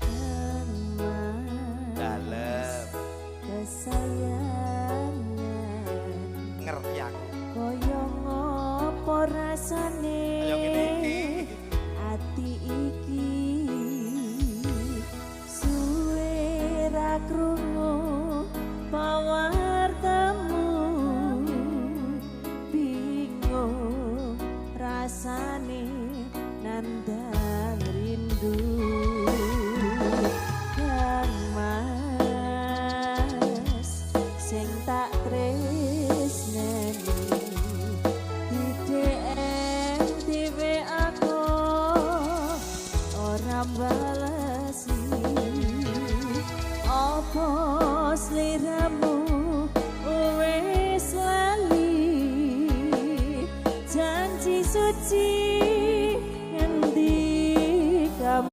Kang Mas, Dalem. Kesayangan. Ngerti aku. Kaya ngopo rasane Kaya ngene iki. Ati iki suwe ra krungu pawartamu, bingung rasane nandang rindu. Kang Mas, sing tak tresnani di DM, di WA kok ora balesi. Apa sliramu wis lali janji suci?